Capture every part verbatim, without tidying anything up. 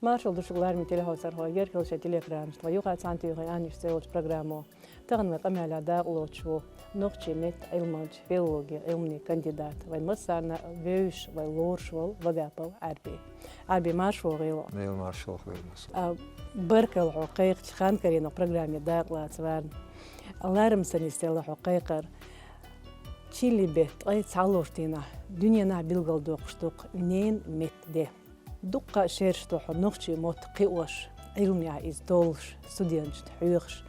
Маршалла ду шуьга, лараме телехьовсархой, герхал шоай телеэкранашта. Вай юха цхьана тоьхна аьннаш цӀе йолчу программо. Тахана вай къамелехь дакъалоцуш ву нохчийн меттан Ӏилманча, филологин Ӏилманийн кандидат, вайн массарна вевзаш, вай лоруш волу Вагапов Ӏаьрби. Ӏаьрби, марша вогӀийла. Дела маршалла хуьлда. А, баркалла хьо кхайкхачу хан карийна программе дакъалаца варна. Ларам ца нисделла хьо кхайкхар. Чилли беттан ткъе цхьаллгӀачу дийнахь дуьненахь билгалдоккхуш ду-кх ненан меттан де. Дуккха а шераш ду хьо нохчийн мотт кхиош, Ӏилманехь иза толлуш, студенташна хьоьхуш,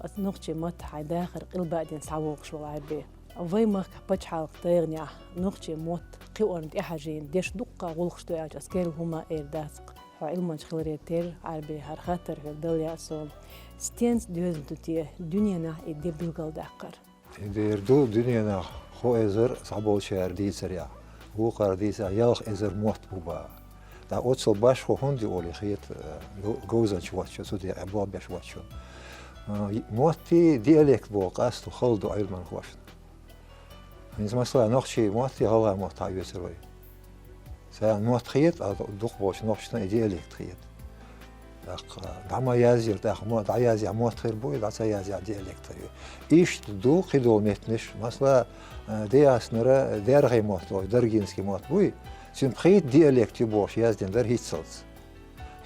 оцу нохчийн маттахь хьайн дахар къилбаъдина схьавогӀуш волу, Ӏаьрби. Вайн махкахь пачхьалкхан тайпанехь нохчийн мотт кхиорна тӀехьажийна деш дуккха а гӀуллакхаш ду аьлча, ас керла хӀума эр дац-кх. Хьо Ӏилманча хиларе терра, Ӏаьрби, хӀара хаттар хьоьга дала яа суна. Стенца доьзна ду те дуьненахь и де билгалдаккхар? И дера ду дуьненахь кхо эзар цхьаболчара дийцарехь, вукхара дийцарехь, ялх эзар мотт бу боху. Ткъа оццул башхо хӀунда ю олий хета, э, гов-, говзанча воцчунна, цу декъехь болх беш воцчунна. Э, моттий диалект боху къасто хала ду Ӏилманхошна. ХӀинца, масала, нохчийн моттий гӀалгӀайн мотт хьаоьцур вай. Царна мотт хета, а дукхахболчу нохчашна и диалект хета. ТӀаккха дӀа ма язйира, тӀаккха мо-, дӀаязъяхь мотт хир бу, и дӀа ца язъяхь диалект хир ю. Иштта ду кхидолу меттанаш, масала, э, ДегӀастанара дерхайн мотт олу, даргинский мотт буй, цуьнан пхийтта диалект ю бохуш яздина дара хӀинццалц.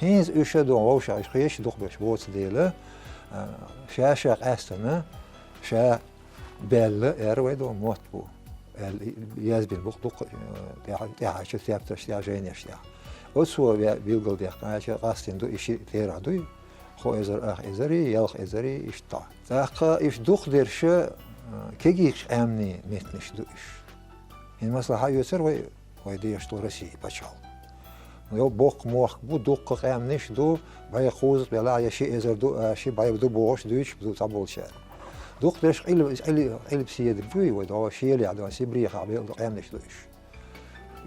ХӀинца уьш а ду вовшах, уьш кхечу дукхахберш боцу дела, э, ша-ша къаьстина, ша баьлла, эр вай ду, мотт бу аьлла, язбина бу-кх дуккха, э, тӀаьхьа-, тӀаьхьарчу тептарш тӀехь, жайнеш тӀехь. Оцо ве-, билгалдаьккхина, аьлча, къастийна ду, и ши тера ду, кхо эзар, ах эзарий, ялх эзарий, иштта. ТӀаккха иштта дукхахдерш, э, кегийчу къаьмнийн меттанаш ду уьш. ХӀинца, масала, хьаоьцур вай, вай дешна долу Россин пачхьалкх. Йо, боккха мохк бу, дуккха къаьмнаш ду, бӀе кхузткъа белахь я ши эзар ду, а, ши бӀе ду бохуш дуьйцуш ду цхьаболчара. Дукхахдерш къил-, къил-, къилбаседа буй, вай догӀу шелехь ду, Сибрехахь белла къаьмнаш ду уьш.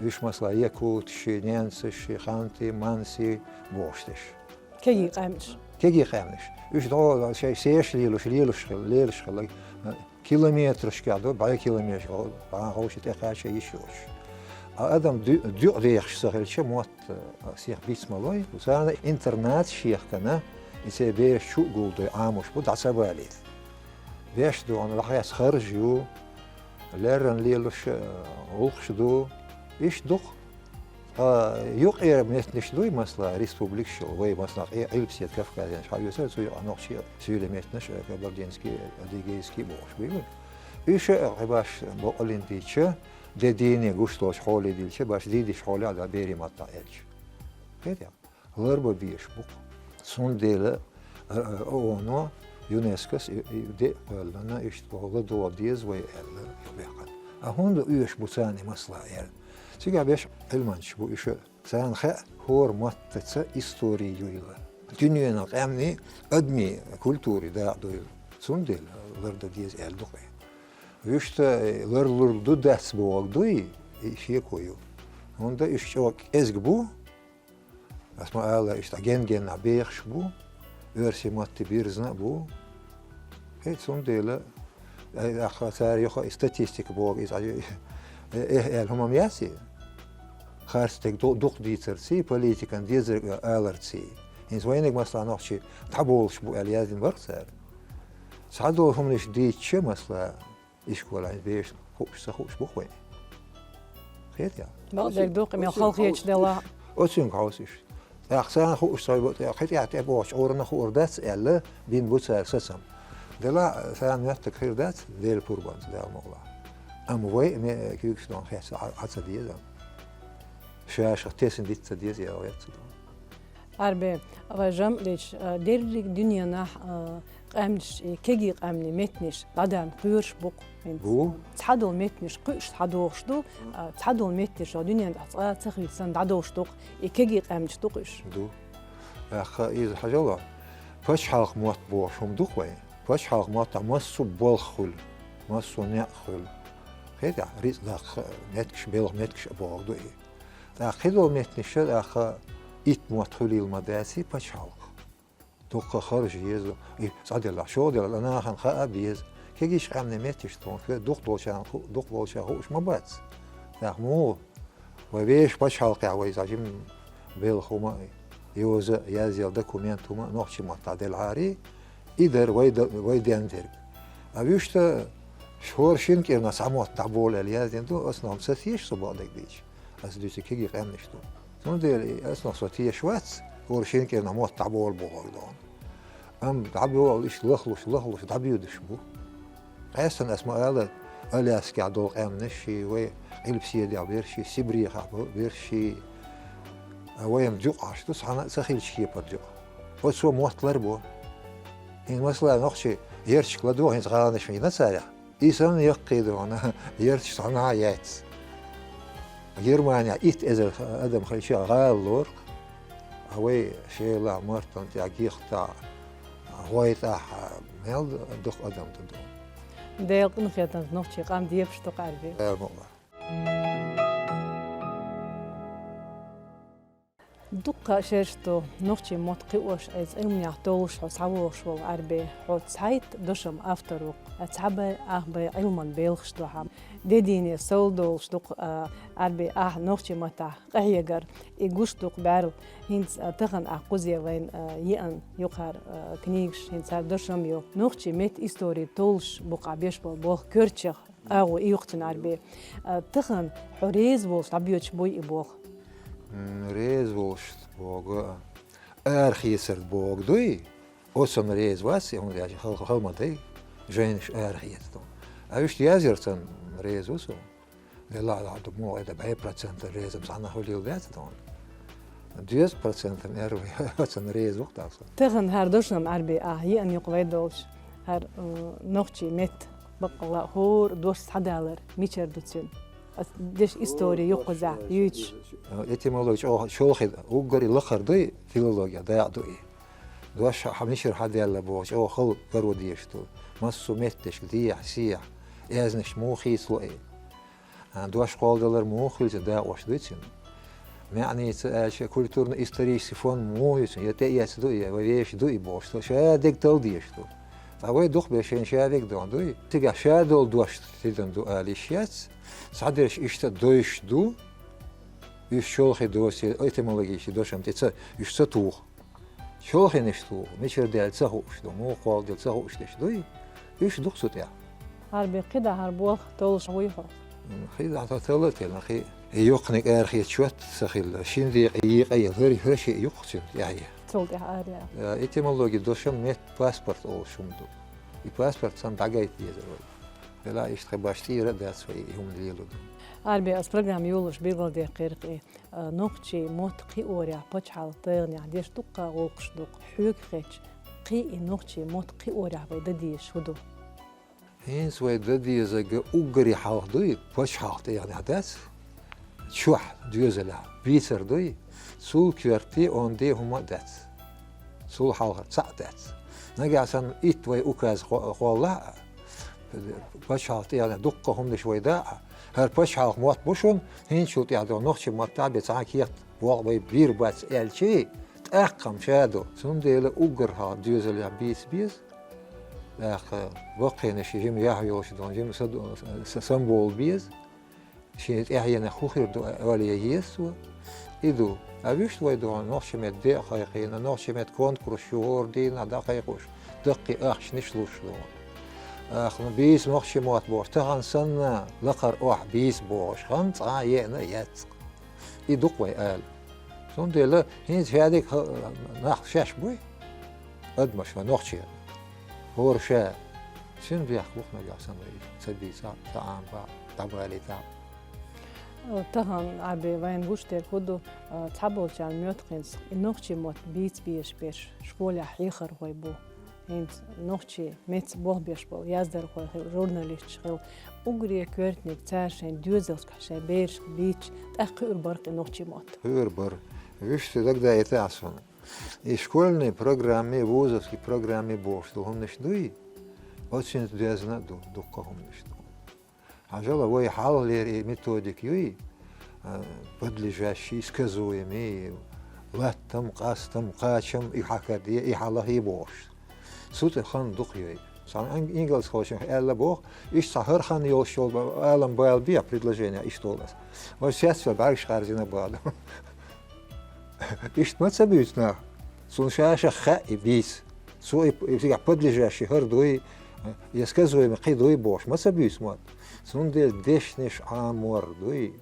Уьш, масала, якуташ, ненцаш, ханты, мансы бохуш дерш. Кегий къаьмнаш. Кегий къаьмнаш. Уьш догӀу шайн сеш лелош, лелош хила, лелаш хила. Километрашкахь ду, бӀе километрашкахь, бахьана ховший тӀекхача йиш йоцуш. А адам ду-, дуьхьа дехаш ца хилча, мотт, а, сиха биц ма лой, царна интернаташ ехкана, и церан бераш чу а гулдой Ӏамош бу, дӀа ца балийта. Беш ду, хьуна лахьес харж ю, леррина лелаш, а, гӀуллакхаш ду, иштта ду-кх. Ткъа юккъера меттанаш дуй, масала, республикаш йолу, вай, масала, Къи-, Къилбаседа Кавказехь хьаоьцура, цу юкъахь нохчийн суьйлин меттанаш, э, кабардинский, адыгейский бохуш буй вай. Уьш а, э, кхин баш бакъаллин дийча, де дийне гуш долчу хьоле дилча, баш дийдеш хьоле а дан берийн маттахь аьлча. Хетий? Ларба безаш бу-кх. Цундела, э, э, ООН-о, ЮНЕСКОс и, и де а кхоьллина, иштта боху ладогӀа деза вай аьлла, юхабаьккхина. А хӀунда оьшуш бу царна, масала, аьлла? Цигахь беш Ӏилманчаш бу уьш а. Царна хаьа, хӀора маттаца истори юйла. Дуьненан къаьмнийн, адамийн культури дакъа дуйла. Цундела лардан деза аьлла ду-кх и. Вуьшта ларлур ду дац бохург дуй, и шеко ю. ХӀунда уьш чӀогӀа кӀезиг бу, ас ма аллара, иштта ген-геннахь бехаш бу, оьрсийн матте бирзина а бу. ХӀей, цундела, э, ахьа цара юха и статистика боху, иза, э, э, аьлла хӀума ма яц и. Харцдерг ду-, дукха дийцарций, политикан дезарг аларций. ХӀинца вайниг, масала, нохчий дӀаболуш бу аьлла яздина бара цара. Цхьадолу хӀуманаш дийцча, масала, ишколехь бераш хууш, ца хууш бу-кх вайна. Хетий? Бакъдерг ду-кх, мел халахеташ делахь. Оцуьнга хьовса уьш. ТӀаккха царна хууш ца хилча, тӀе, кхин тӀехь тӀебогӀучу Ӏуьйранна хуур дац аьлла, бина бу цара сацам. Делахь, царна моьттург хир дац, Делан пурбанца, Дала мукъалахь. Амма вай, ме-, куьйгаш дохуш хетта, Ӏа, Ӏа ца деза. Ша-шах тесна дита ца деза, я вай ца ду. Ӏаьрби, вай жамӀ дича, а, дерриг дуьненахь, а, къаьмнаш, и кегий къаьмнийн меттанаш дӀадахьа кхоьруш бу-кх хӀинца. Бу. Цхьадолу меттанаш кхуьуш схьадогӀуш ду, а, цхьадолу меттанаш дуьненахь цкъа ца хилча санна дӀадогӀуш ду-кх, и кегий къаьмнаш ду-кх уьш. Ду. ТӀаккха иза хьажал, пачхьалкхан мотт бохуш хӀума ду-кх вайн. Пачхьалкхан маттахь массо а болх хуьлу, массо а некъ хуьлу. Хетий, рицкъ даккха меттигаш, белхан меттигаш а бохург ду и. ТӀаккха кхидолу меттанаш, тӀаккха итт мотт хуьлийла ма даций пачхьалкх. Дуккха харж еза, и цкъа делахь, шо делахь, нахана хаа беза. Кегийчу къаьмнийн меттанаш тхуна хир дукхадолчарна ху-, дукхаболчарна хууш ма бац. ТӀаккха муха? Вай вешан пачхьалкхехь вай цхьа жима белхан хӀума а, Йоза язъяла документ хӀума нохчийн маттахь делахьара, и дара вай да-, вай денна дерг. А вуьшта хӀора шина кӀирнах цхьа мотт дӀаболу аьлла яздина ду, ас нохча ца теша со бакъдерг дийцича. Ас дуьйцург кегий къаьмнаш ду. Цундела и ас нохча со теша вац, хӀора шина кӀирнах мотт дӀаболу бохург дохьуна. Амма дӀаболу иштта лахлуш, лахлуш дӀабоьдуш бу. Къаьстина ас ма ала, Аляскехь долу къаьмнаш ши, вай Къилбаседехь берш ши, Сибрехахь бу берш ши, а вай-м юкъахь ду, цхьана а ца хилча кепара юкъа. Оцо мотт лар бу. ХӀинца масала нохчий ярташка ладогӀа, хӀинца гӀаланаш вина царах. И санна яккхий дохьуна, ярташ цхьанхьа а яц. Германехь итт эзар адам хилча гӀала лору, а вай Шелахь, Мартан тӀехь, Гихтахь, ГӀойтӀахь мел дукха адам ду ду. Делан къинхетамца нохчийн къам дебаш ду-кх, Ӏарби. Дела мукъ лахь. Дуккха а шераш ду нохчийн мотт кхиош, иза Ӏилманехь толлуш хьо схьавогӀуш волу, Ӏарби. Хьо цхьайтта дошам автор ву-кх, цхьа бӀе, ах бӀе Ӏилманан белхаш ду хьан. Де дийне сов долуш ду-кх, а, Ӏарби, ахь нохчийн маттахь къахьегар, и гуш ду-кх бӀаьрла. ХӀинца, а, тахана ахь кхузе вайна, а, еана ю-кх хӀара, а, книгаш, хӀинца хӀара дошам ю. Нохчийн меттан истори толлуш бу-кх ахь беш болу болх коьртачех. АгӀо, и ю-кх цуьнан, Ӏарби. А, тахана хьо реза волуш дӀабоьдуш буй и болх? М, реза волуш бохург, арахецарг бохург дуй, оцунна реза вац, хӀунда аьлча хала, хала ма дай, жайнаш арахецарна. А вуьшта язъярца реза ву со. Делахь а ду, муха ду, бӀе процентан реза-м цхьанна хуьлийла дац тхуна. Дезткъа процентан эр вай, оцунна реза ву-кх тахана со. Тахана хӀара дошам, Ӏарби, ахь еана ю-кх вай долчу, хӀара, м, нохчийн меттан, баккъалла а, хӀора дош схьадалар мичара ду цуьнан? Ас деш истори ю-кх кхузахь юьйцуш. Этимологи чӀогӀа чолхе, уггаре лакхара дуй, филологехь дакъа ду и. Дош хьан мичара хьадаьлла боху, чӀогӀа хала каро дезаш ду. Массо а меттанашка, дехьа, сехьа, аьзнаш муха хийцало и? А, дош кхолладалар муха хилча дакъош дуй цуьнан? МаьӀница аьлча, культурно-исторический фон муха ю цуьнан? Я тӀеэцна ду и, я вешан ду и бохуш, ша дегтал дезаш ду. Ткъа вай дукхахберш шайна ша вега дохьуна дуй? Цигахь ша долу дош тидам ду ала йиш яц. Цхьадерш иштта а дойуш ду, уьш чолхе доций, этимологический дошам тӀе ца, уьш ца туху. Чолхенаш туху, мичара даьлла ца хууш ду, муха кхолладелла ца хууш дерш дуй, уьш ду-кх цу тӀехь. Ӏарби, кхидӀа хӀара болх толлуш вуй хьо? М, кхидӀа тхо талла а теллина, кхин а, и йоккханиг арахецаш ца хилла, шина декъе екъа а елла, хӀара, хӀара шиъ ю-кх цуьнан тӀехь. Цул тӀехь араяьлла. Э, этимологи дошам меттан паспорт олуш хӀума ду. И паспорт санна дӀагайта дезар вай. Делахь иштта тхайн башха тӀера а дац вай и хӀума лело ду. Ӏарби, ас программа йолош билгалдаьккхира-кх и, а, нохчийн мотт кхиорехь пачхьалкхан тӀегӀанехь деш дуккха а гӀуллакхаш ду-кх. Хьоьга хетча, кхин и нохчийн мотт кхиорехь вай дан дезаш хӀун ду? ХӀинца вай дан дезарг уггаре хьалха дуй, пачхьалкхан тӀегӀанехь дац. Чохь доьзалехь бийцар дуй, цул коьрте онда хӀума а дац. Цул хьалха цхьаъ а дац. Нагахь санна итт вай указ кхо-, кхоллахь а, пачхьалкхан тӀегӀанехь дуккха а хӀуманаш вай дахь а, хӀара пачхьалкхан мотт бу шуна, хӀинцачул тӀаьхьа долу нохчийн маттахь бен цхьа а кехат боккха вай бийр бац аьлчи, тӀаккха-м ша ду. Цундела уггар хьалха доьзалехь бийца беза. ТӀаккха баккхийнаш жима яхь йолуш долу, жима са-, са-, самбовла беза. Шен тӀаьхьенах хӀун хир ду олий еза цо. И ду. А вуьшта вай дохьуна нохчийн меттан де а кхайкхийна, нохчийн меттан конкурсаш ю хӀора дийнахь дӀакхайкхош, даккхий ахчанаш луш ду. Ахна бийца нохчийн мотт бохуш, тахана санна лакхара охьа бийца бохуш хан цкъа а еана яц-кх. И ду-кх вай ала. Цундела хӀинца шадерг а нах шаьш буй, адамаш вай нохчий. ХӀора ша, цуьнан бехк бу-кх нагахь санна вай ца бийцахь, ца Ӏамабахь, дӀабалийтахь. Тахана, Ӏарби, вайна гуш дерг хӀун ду, цхьаболчарна моьтту хӀинца, и нохчийн мотт бийца безаш берш школехь хьехархой бу. ХӀинца нохчийн меттаца болх беш болу яздархой хила, журналисташ хила. Уггаре коьртаниг цара шайн доьзалшкахь, шайн берашка бийцича, тӀаккха кхуьур бара-кх и нохчийн мотт. Кхуьур бара. Вуьшта дагадайтахь суна. И школьный программе, вузовский программе бохуш долу хӀуманаш дуй, оцуьнца доьзна а ду, дуккха а хӀуманаш ду. Хьажал, вай хьалхалера и методика юй, а, подлежащий, сказуемый, латтам, къастам, кхачам, и хьахаде, и хьалахе бохуш. Цу тӀе хан дукха йой. Цхьана ан-, ингалсхочунах аьлла боху, иштта цхьа хӀара хан йолуш йолу ба-, алам бала бехьа предложение иштта олу аса. Вай сецве бӀаьргаш къарзина бала. Иштта ма ца буьйцу нах. Цунна ша-шах хаьа и бийца. Цо и, и цигахь подлежащий хӀара дуй, я сказуемый кхин дуй бохуш ма ца буьйцу мотт. Цундела дешнаш Ӏамор дуй.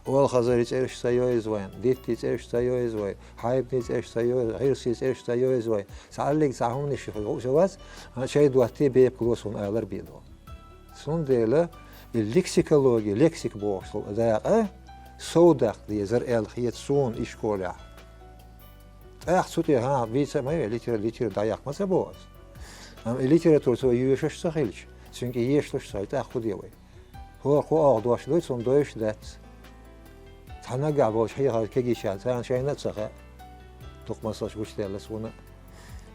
Олхазарийн цӀераш ца йовза вайн, диттийн цӀераш ца йовза вайн, хьайбанийн цӀераш ца йовза, гӀирсийн цӀераш ца йовза вайн. Цхьаьллиг цхьа хӀуманаш хӀуъа ца вац, а, шайн доттий бепиг ло суна алар бен долу. Цундела и лексикологи, лексика бохуш долу дакъа совдаккха дезара аьлла хета суна и школехь. ТӀаккха цу тӀе, хьан, бийца а ма ве, литера, литера дӀаяккха ма ца боху ас. Амма и литература цо йоьшуш ца хилча, цуьнга и ешалуш ца хилча, тӀаккха хӀун де вай? ХӀора кхо оха дош дуй, цунна дойуш дац. Цхьа наггахь болчу хьехарчу кегийчарна царна шайна а ца хаьа. Дукха масалш гучудаьлла суна,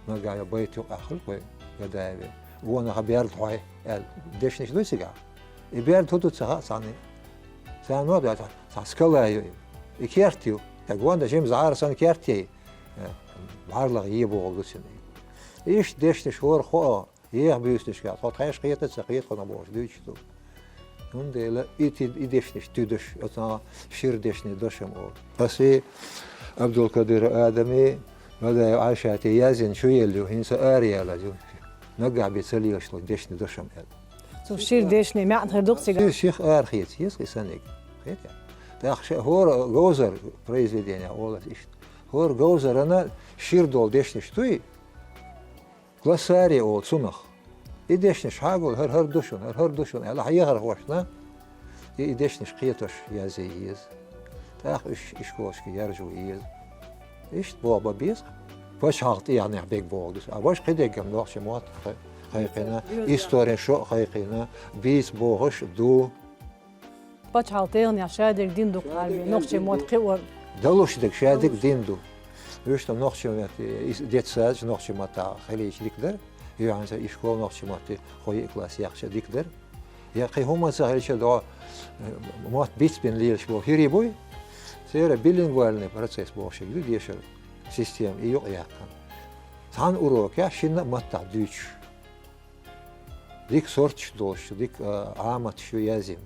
наггахь йо байта юкъахь хуьлу кхой Гадаеве. Вонах берда хьой аьлла, дешнаш дуй цигахь. И берда хӀун ду ца хаьа царна. Царна ма а доьгӀу, цхьа скала ю и. И керт ю. Стаг вон дан жима зӀара санна керт яй. Э, бӀарлагӀа е бохург ду цуьнан. Иштта дешнаш хӀора кхо а, еха буьйсанашкахь, тхо тхаьш кхета а ца кхета хьуна бохуш дуьйцуш ду. ХӀундела и ти-, и дешнаш туьдуш, оцу шира дешнийн дашам олу. Аса и Абдулкадир Адами, Гадаев Ӏайшати яздина чу елла ю, хӀинца ара яла ю. Наггахь бен ца лелаш долу дешнийн дашам аьлла. Цу шира дешнийн маьӀна хир ду-кх цигахь. Сих ара хеца еза и саниг. Хета? ТӀаккха ша хӀора говзар произведение олу аса иштта. ХӀора говзарана шира долу дешнаш дуй, глоссарий олу цунах. И дешнаш хьагул, хӀара хӀара ду шуна, хӀара хӀара ду шуна аьлла, хьехархошна и, и дешнаш кхетош язъе еза. ТӀаккха уьш ишколашка яржо еза. Иштта боху бан беза. Пачхьалкх тӀегӀанехь бег боху ду. А важа кхидерг-м нохчийн мотт кхайкхина, историн шо а кхайкхина, бийца бохуш а ду. Пачхьалкх тӀегӀанехь шадерг дина ду-кх Ӏарбий, нохчийн мотт кхиор. Далуш дерг шадерг дина ду. Вуьшта нохчийн мотт, и, и детсадаш нохчийн маттахь хилийча дика дара. Юьхьанца и школа нохчийн мотт, кхо-йиъ класс яьккхича дика дара. Я кхин хӀума ца хилча догӀу, э, мотт бицбина лелаш болу хӀирий буй. Церан билингвальный процесс бохуш ю дешар система, и юкъаяьккхина. Цхьана урокехь шинна а маттахь дуьйцуш. Дика сорташ долуш, дика, а, Ӏаматаш ю яздина.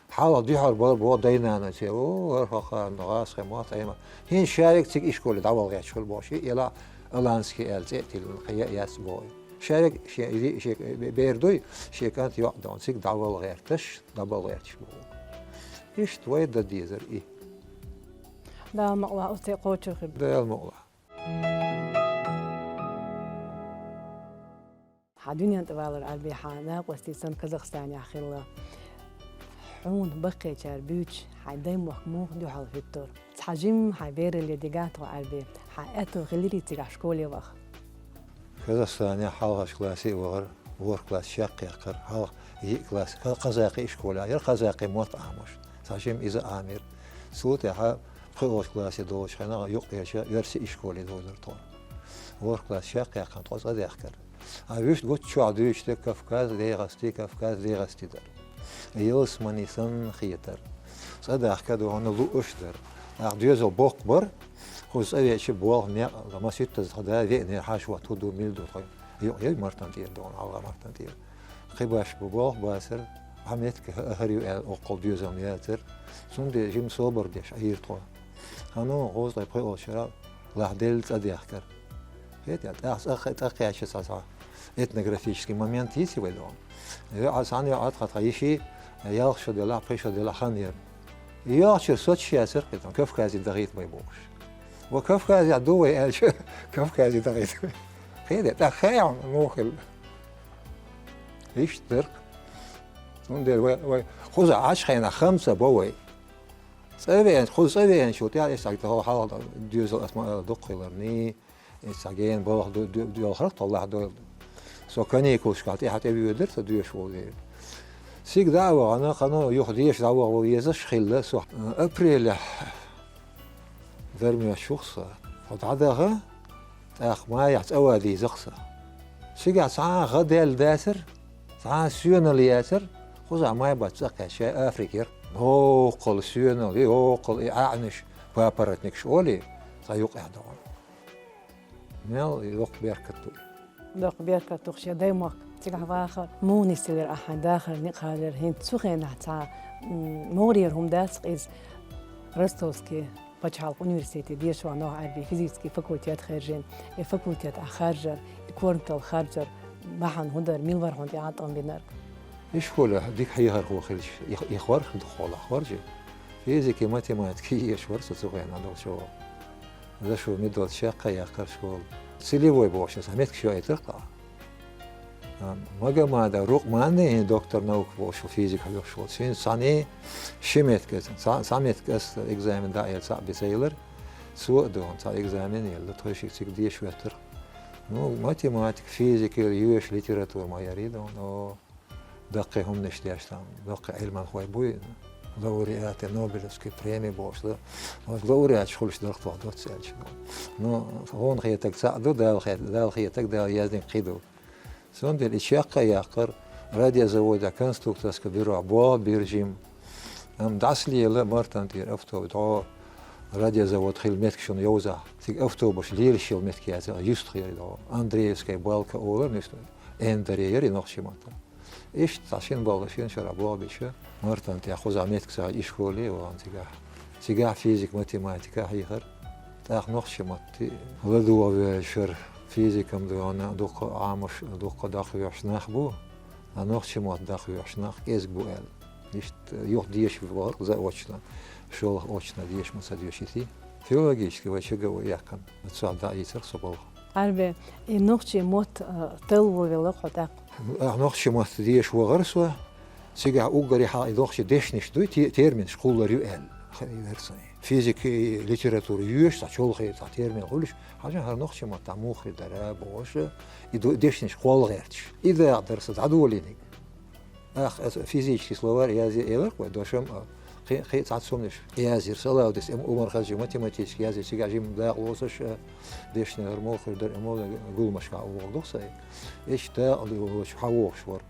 Хьалха дуьхьал бара боху дай-нана церан, о, хӀара хӀокхарна гӀазкхийн мотт, айма. ХӀинца шаьриг цига ишколе дӀавала гӀерташ хуьлу бохуш, и, и ла Аланский аьлла цӀе а тиллина, кхин яа яц боху. Шаьриг шен, шен бер дуй, шен кӀант йоӀ дона, цига дӀавала гӀерташ, дӀабала гӀерташ боху. Иштта вай дан дезара и. Дала мукъалахь, оцу тӀе кхочур хир. Дала мукъалахь. Хьан дуьнен тӀе валар Ӏарбий хьан накъостий санна Казахстанехь хилла. Хьуна баккхийчара буьйцуш, хьайн даймохк муха дуьхьал хӀуьттура? Цхьа жимма хьайн бералле дигахь тхо Ӏарбий, хьан аьтто хилирий цигахь школе ваха? Казахстанехь хьалхарчу классе а вахара, ворхӀ класс чекхъяьккхара, хьалха йиъ класс ка-, казакхи ишколехь яра, казакхи мотт Ӏамош. Цхьа жимма иза Ӏамийра. Цул тӀаьхьа пхоьалгӀачу классе долучу хенахь юккъерча оьрсийн ишколе довлира тхо. ВорхӀ класс чекхъяьккхина тхо цӀа даьхкира. А вуьшта гуттар а чохь дуьйцуш дерг Кавказ, ДегӀасти, Кавказ, ДегӀасти дара. Ялсамани санна хетара. ЦӀа дахка а дохана лууш дара. ТӀаккха доьзал боккха бара, кхуза цӀа веача болх, некъ, маситтаза тхан да веанера хьаша ватта хӀун ду, мила ду тхо. Юкъа яй Мартан тӀера дохана, хьалха Мартан тӀера. Кхин баш бу болх бацара, Ӏа меттиг хӀара ю аьлла, оккхул доьзал яцара. Цундела жима собар деш Ӏийра тхо. Хьан ну, гӀоза ткъе пхоьалгӀачу шарахь лахь делла цӀа дехкара. Хетта, тӀаккха цӀа, цӀа кхаьчча цхьа, цхьа этнографический момент йици вай догӀу. ЙоӀа, цхьана йоӀа тхан, тхан йиши, ялх шо делахь, пхи шо делахь хан яра. Йоьлхучуьра соцуш яцара кхин, Кавказе дахийта вай бохуш. Ва Кавказехь ду вай аьлча, Кавказе дахийта вай. Кхин де, тӀаккха хаьа хьуна муха хилла. Иштта дара. Цундела вай, вай кхуза Ӏачу хенахь хам ца бо вай. ЦӀа веанчу, кхуза цӀа веанчул тӀаьхьа и стаг тхо хьалха доьзал аса ма ала дукха хиларний, и стаг гена балха ду-, ду-, доьлхарх тхо лахь дойла. Со каникулашкахь тӀаьхьа тӀе воьдура со доьшуш волу дела. Цига дӀа а вахана, кхано юха деша дӀаваха вала везаш хилла со. Апрелехь дармеш ю-кх со. Тхо дӀадаха, тӀаккха майахь цӀа ван дийза-кх со. Цигахь цхьа а гӀа даьлла дацара, цхьа а соьнал яцара, кхузахь май бац цӀа кхаьчча, Африка яра. Йоккхал соьнал, йоккхал и Ӏаьнаш, папоротникаш олий, цхьа юкъехь догӀу. Мел доккха беркат ду. Доккха беркат ду шен даймохк цигахь вахар. Муха нисделира ахьа дахар, некъ хилар, хӀинца цу хенахь цхьа, м, могӀарера хӀума дац-кх иза, ростовский Пачхьалкх университете дешаш ва нах Ӏарбий физический факультет хержина, и факультет а харжар, и корнтал харжар, бахьан хӀун дар, мила вар хьуна тӀе Ӏатам бинар? Ишколе дика хьехархо хилча, и, и хорх духхьал а хоржи. Физика, математика еш вар со цу хенахь долчо. За шу мидолчу шеккха яккхар школа. Целевой бохуш, аса метка шо айтар кхаъ. А, Магомадов Рукъман, доктор наук волуш ву, физика хьоьхуш волу. Цуьнан цхьаьна ши метка, цхьа, цхьа метка ас экзамен даъелла цхьаъ бицаелар. Цо а дохна цхьа экзамен елла, тхойшиъ цига деша хӀоьттира. Ну, математика, физика, йоьш литература ма яри дохна. О, даккхий хӀуманаш деш там, даккхий Ӏилманхой буй, лауреаты Нобелевской премии бохуш ду. Лауреаташ хуьлуш дара тхох доцца аьлча. Ну, хьуна хетаг цхьаъ ду, Дала хет-, Дала хетаг, Дала яздинарг кхин ду. Цундела и чекх а яккхар, радиозавода конструкторское бюро боху биржим. Амма дӀасалела Мартан тӀера автобус дӀо радиозавод хилла метка шуна йовзахь. Цига автобус лелаш йолу метка яцара, юстах яра дӀо. Андреевская балка олар, нуьста Эндаре яра и нохчийн маттахь. Иштта цхьа шина балха шина шарахь боху бийша, Мартан тӀехь кхузахь метка ца хилла ишколе а вахана цигахь. Цигахь физика, математика а хьехара. ТӀаккха нохчийн матте ладогӀа вевзаш вара, физикам догӀана дуккха а Ӏамош, дуккха а дӀахоьхьуш нах бу, а нохчийн мотт дӀахоьхьуш нах кӀезиг бу аьлла. Иштта юха деша вахара заочно, шолгӀа очно деша ма ца доьший. Филологический вай ча га вай яьккхина, цунах дӀаийцира со балха. Ӏарби, и нохчийн мотт, а, талла ву велла хьо тӀаккха? А, нохчийн мотт деша вахара со, цигахь уггаре хьалха и нохчийн дешнаш дуй, те-, терминаш кхуллур ю аьлла. Ха-, и вер сан. Физика, и литература йоьшуш, цхьа чолхе, цхьа термин хуьлуш, хьажа хӀара нохчийн маттахь муха хир дара бохуш, и ду-, дешнаш кхолла гӀерташ. И дакъа дара сан дӀадолийнарг. Ах, аса физический словарь язъе элира вай дошам, а, кхин, кхин цхьа цуннаш язйира Салавдис эм Умар-Хазачи математически язйира, цигахь жимма дакъа лоцуш, а, дешнера муха хир дара, эмо гуламашкахь вогӀу дух сай. Иштта дакъа лоцуш хьан вогӀуш вара.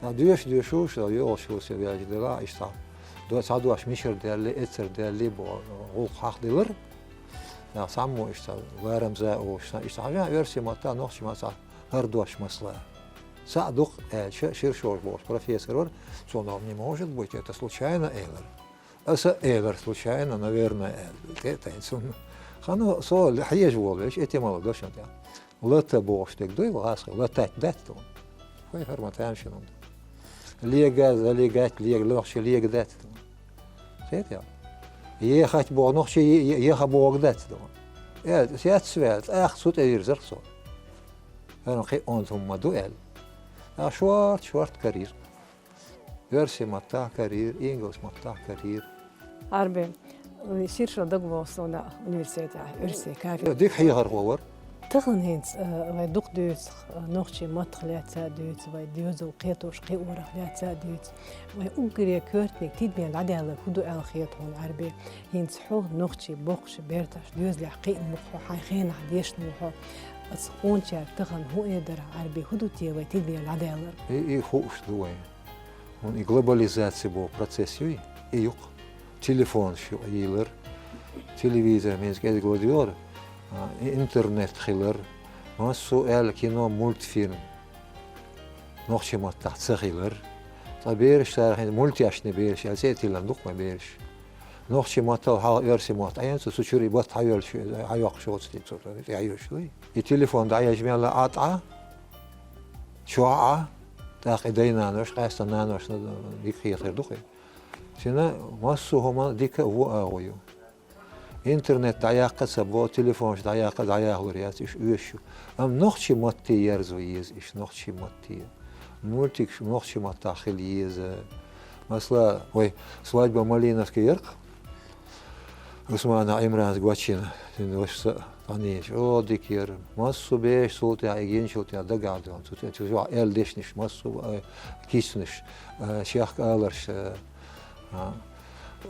Та доьш-доьшуш, йогӀуш ву се вяжа дела, иштта. До-, цхьа дош мичара даьлли, эцара даьлли бо, гӀуллакх хьахделира. Нах цхьаммо иштта ларам за а вогӀуш, иштта хьажа оьрсийн маттахь, нохчийн маттахь хӀара дош масала. Цхьаъ ду-кх аьлча, Ширшош бохуш профессор вара, цо: «Но не может быть, это случайно», — элира. Аса а элира: «Случайно, наверное», — аьлла, тӀе а тайна цунна. Ханна со хьежа волавелча, этимологи дошна тӀехь. Лата бохуш дерг дуй, гӀазкхи, латать дац тхуна. Вай хӀара ма тамашийна хӀума ду. Лега, залегать, лега, нохчийн лега дац тхуна. Хетий? Ехать боху нохчийн е-, е-, еха боху дац тхуна. Э, сецваьлла, тӀаккха цу тӀе вирзира со. ХӀара кхин онда хӀума ма ду аьлла. ТӀаккха шорта-шорта карийра. Оьрсийн маттахь карийра, ингалс маттахь карийра. Ӏарби, Ширшо дагавогӀу суна университетехь, оьрсийн кафедра. Дика хьехархо вара. Тахана хӀинца, э, вай дукха дуьйцу, э, нохчийн маттах лаьцна а дуьйцу, вай доьзал кхетош кхиорах лаьцна а дуьйцу. Вай уггаре коьртаниг тидаме дӀадаьлларг хӀун ду аьлла хета хьуна, Ӏарби? ХӀинца хьо нохчийн боккхачу берташ доьзалехь кхиъна ву хьо, хьайн хенахь дешна ву хьо. Аса къоначаьрга тахана хӀун эр дара, Ӏарби, хӀун ду те вай тидаме дӀадаьлларг? И, и хууш ду вайн. ХӀунда и глобализация боху процесс юй, и ю-кх. Телефонаш ю-, йийлар, телевизор меза кӀезиг ладоьгӀар, а, и интернет хилар, массо а аьлла кино, мультфильм нохчийн маттахь ца хилар. Ткъа бераш цара хӀинца мультяшный бераш аьлла цӀе а тиллина ду-кх вайн бераш. Нохчийн маттал хьалха оьрсийн мотт Ӏен цо, цу чуьра и бат хьайоьллуш, хьайоккхуш йоцу тӀе цо, тӀе хьайоьллуш дуй. И телефон дӀаелча мел а тӀе, чохь а, тӀаккха и дай-нанош, къаьсттина наношна дика хетар ду-кх и. Цуьнан массо а хӀума дика а, вон а агӀо ю. Интернет дӀаяккха а ца бо, телефонаш дӀаяккха а, дӀаяхалур яц, уьш оьшуш ю. Амма нохчийн матте ерзо еза уьш, нохчийн матте. Мультикаш нохчийн маттахь хила еза. Масала, вай «Свадьба в Малиновке» яра-кх, Усманов Ӏимрана гочйина, цуьнан вашас а, цӀанъеш. О, дика яра. Массо а беш цул тӀаьхьа, и гинчул тӀаьхьа дагахь ду хьуна. Цу тӀе, цу чохь аьлла дешнаш, массо а, э, киснаш, э, чехка аларш, э, а,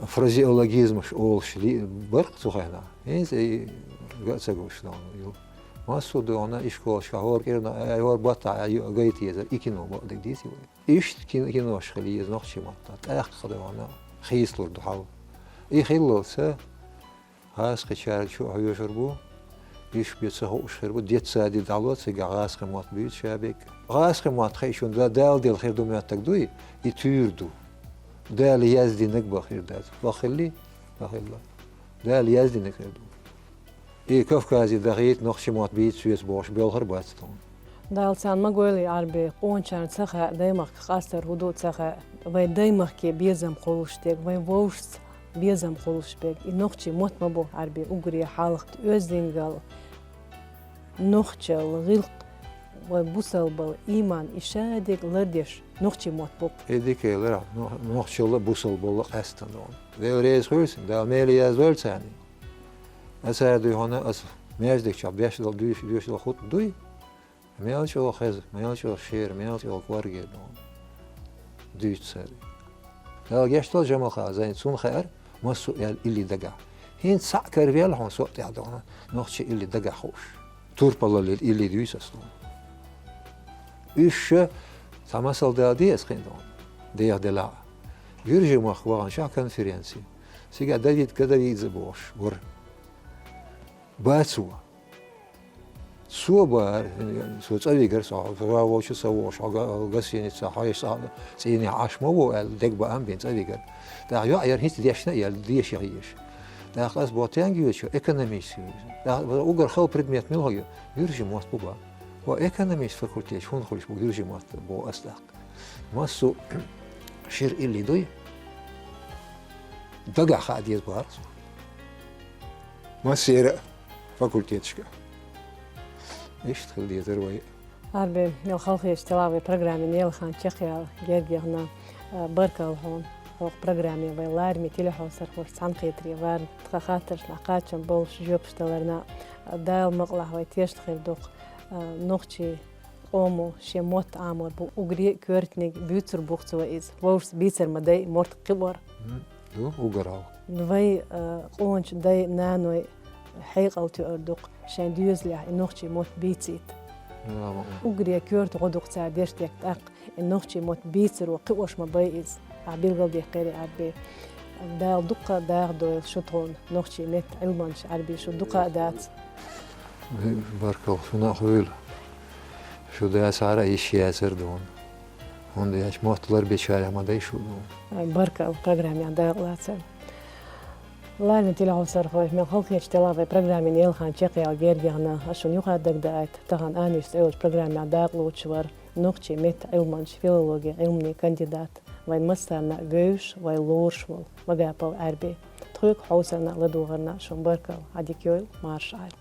фразеологизмаш олуш ли-, бара-кх цу хенахь. ХӀинца и га а ца гуш ду хьуна. Массо а ду хьуна ишколашкахь хӀора кӀирна, э, хӀора баттахь, э, гайта езар, и кино бакъдерг дийций вай. Иштта кин-, кинош хила еза нохчийн маттахь, тӀаккха ду хьуна хийцалур ду хьал. И хиллалца, гӀазкхичаьрга чу а хьоьжур бу, уьш бен ца хууш хир бу, детсаде дӀало, цигахь гӀазкхийн мотт буьйцу ша беккъа. ГӀазкхийн мотт хиъчунна да-, Дала делла хир ду моьттург дуй, и туьйра ду. Дала яздинарг бан хир дац. Бан хилли? Бан хилла. Дала яздинарг хир ду. И Кавказе дахийта, нохчийн мотт бийца соьца бохуш боьлхур бац тхуна. Дала царна ма гойла, Ӏарби, къоначарна ца хаьа, даймахка къастар хӀун ду ца хаьа, вай даймахке безам кхуллуш дерг, вай вовшашца безам кхуллуш берг. И нохчийн мотт ма бу, Ӏарби, уггаре хьалха оьздангалла, нохчалла, гӀиллакх, вай бусалбалла, иман, и шадерг лардеш нохчийн мотт бу-кх. И дика лара, но-, нохчалла, бусалбалла къаьстина ду. Дела реза хуьлда царна, Дала мела яздойла царна. Аса дуй хьуна, аса маьждиг чохь беш дала дуьйш-, дуьйш дала хутба дуй. Мел чӀогӀа хеза, мел чӀогӀа шера, мел чӀогӀа кӀорге ду. Дуьйцу цара. Дала гечдойла Жамалхана зайна, цунна хаьара массо а аьлла илли дагахь. ХӀинца цхьаъ каравелла хьуна со а тӀехь ду хьуна, нохчийн илли дагахь хууш. Турпалаллин илли дуьйцу аса ду хьуна. Уьш ша, цхьа масал дала де аса кхин ду хьуна, деха делахь а. Гуьржийн махка ваханчохь конференци. Цига Давид Гадавидзе бохуш вара. Бацо. Цо бара, цо цӀа вигара со, хьо вовчу ца вогӀуш, хьо га-, гостиница, хьо иштта цӀийнехь Ӏаш ма ву аьлла, дегабаам бина цӀа вигара. ТӀаккха йоӀ яра хӀинца дешна а яьлла, деша езаш. ТӀаккха ас боху, тенге йоьдучо, экономический. ТӀаккха уггар хала предмет мила хьо ю? Гуьржийн мотт бу боху. Хьо экономический факультетехь хӀунда хуьлуш бу гуьржийн мотт, боху ас тӀаккха. Массо а шира илли дуй, дагахь хаа деза боху аса. Массеран а факультеташка. Иштта хила дезара вай. Ӏарби, мел халахеташ тела вай программин ялханча кхел гергехна, а, баркалла хьуна. Хьох программе вай лараме телехьовсархоша цхьаьнакхетаре варна, тхан хаттаршна кхачам болуш жоьпаш даларна, а, Дала мукъалахь вай тешна хир ду-кх, а, нохчийн къомо шен мотт Ӏамор бу, уггаре а коьртаниг буьйцур бу-кх цо иза. Вовшашца бийцар ма дай, морт кхиор. М, ду, уггар хьалха. Вай, а, къоначу дай, наной хьекъал тоьар ду-кх, шайн доьзалехь и нохчийн мотт бийцийта. Ма, ма, ма. Уггаре коьрта гӀо ду-кх цара деш дерг тӀаккха, и нохчийн мотт бийцаро кхиош ма бай иза. Ахь билгалдаьккхира, Ӏарби. Дала дуккха а даха дойла шу тхуна, нохчийн меттан Ӏилманча, Ӏарби, шу дукха а дац. Баркалла, шуна а хуьйла. Шу дацахьара а йиш яцара ду хьуна. ХӀунда аьлча мотт ларбечарех ма дай шу ду хьуна. Баркалла программехь дакъалацар. Лараме телехьовсархой, мел халахеташ тела вай программин ялханча кхел гергехна, ас шуна юха а дагадаийта, тахана «Аниш» цӀе йолчу программехь дакъалоцуш вара нохчийн меттан Ӏилманча, филологин Ӏилманийн кандидат, вайн массарна а вевзаш, вай лоруш волу Магапал Ӏарби. Тхоьга хьовсарна а, ладогӀарна а шуна баркалла, Ӏадика йойла, марша Ӏайла.